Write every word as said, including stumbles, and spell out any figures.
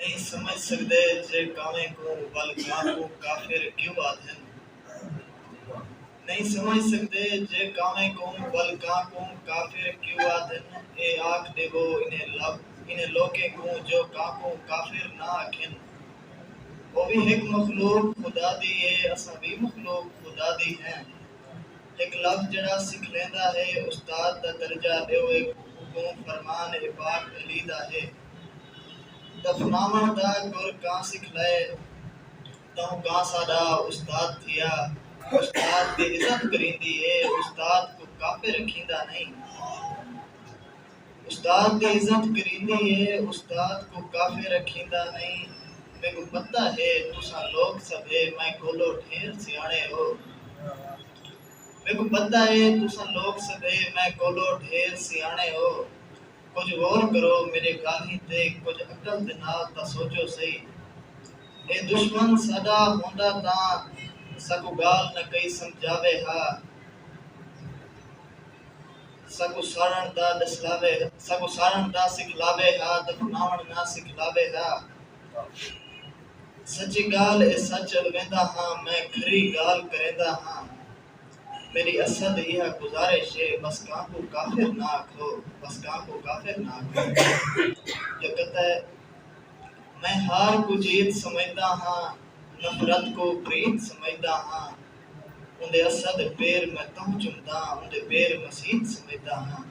نہیں سمجھ سڳدے جے کاویں کوں ول کاں کوں کافر کیوں آدھن۔ نہیں سمجھ سڳدے جے کاویں کوں ول کاں کوں کافر کیوں آدھن۔ اے آکھ ݙیوو انہیں لب انہیں لوکیں کوں جو کاں کوں کافر نہ آکھن۔ او وی ہک مخلوق خدا دی اے، اساں وی مخلوق خدا دی ہیں۔ ہک لفظ جیڑھا سکھ لیندا ہے، استاد دا درجہ ݙیو اے، اڳوں فرمان اے پاک علی دا ہے۔ دفناوݨ دا گر کاں سکھ لئے، تہوں کاں ساݙا استاد تھیا۔ استاد دی عزت کریندی اے، استاد کوں کافر اکھیندا نئیں۔ استاد دی عزت کریندی اے، استاد کوں کافر اکھیندا نئیں۔ میکوں پتہ ہے تساں لوک سبھے میں کولو ڈھیر سیاݨے ہو۔ میکوں پتہ ہے تساں لوک سبھے میں کولو ڈھیر سیاݨے ہو۔ کجھ غور کرو میݙے ڳالھیں تے، کجھ عقل دے نال تاں سوچو سہی۔ اے دشمن ساݙا ہوندا تاں ساکوں ڳالھ نہ کئی سمجھاوے ہا۔ ساکوں ساڑݨ دا ݙسلاوے، ساکوں ساڑݨ دا سکھلاوے ہا، دفناوݨ نہ سکھلاوے ہا۔ سچی ڳالھ اے سچ الویندا ہاں، میں کھری ڳالھ کریندا ہاں۔ میݙی اسد ایہا گزارش اے، بس کاں کوں کافر نہ آکھو، بس کاں کوں کافر نہ آکھو۔ جو قطع میں ہار کوں جیت سمجھدا ہاں، نفرت کوں پریت سمجھدا ہاں۔ اوندے اسد پیر میں تہوں چمداں، اوندے پیر مسیت سمجھدا ہاں۔